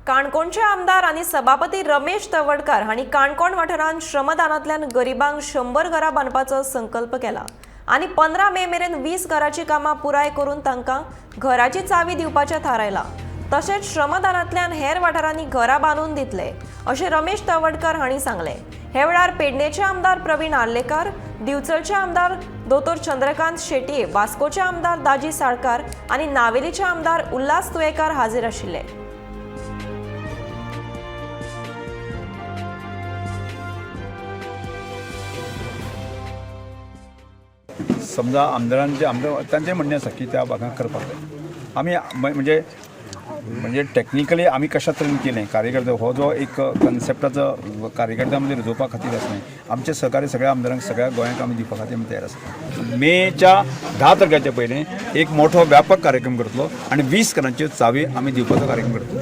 काणकोणचे आमदार आनी सभापती रमेश तवडकार हांणी काणकोण वाठारांत श्रमदानांतल्यान गरिबांक 100 घरां बांदपाचो संकल्प केला आनी 15 मे मेरेन 20 घराचीं कामां पुराय करून तांकां घराची चावी दिवपाचें थारायलां. तशेंच श्रमदानांतल्यान हेर वाठारांनी घरां बांदून दितले अशें रमेश तवडकार हांणी सांगलें. हे वेळार पेडणेचे आमदार प्रवीण आर्लेकार, दिवचलचे आमदार दोतोर चंद्रकांत शेटये, वास्कोचे आमदार दाजी साळकार आनी नावेलीचे आमदार उल्हास तुयेकार हाजीर आशिल्ले. समजा आमदारांचे आमदार तांचें म्हणणें आसा की त्या भागांत करपाक जाय. आमी म्हणजे म्हणजे टॅक्निकली आमी कशा तरेन केलें, कार्यकर्ते हो जो एक कन्सेप्टाचो कार्यकर्त्या मदीं रुजोवपा खातीर आसलें. आमचें सहकार्य सगळ्या आमदारांक, सगळ्या गोंयांक आमी दिवपा खातीर आमी तयार आसा. मेच्या 10 तारखेच्या पयलीं एक मोठो व्यापक कार्यक्रम करतलो आनी 20 घरांच्यो चावी आमी दिवपाचो कार्यक्रम करतलो.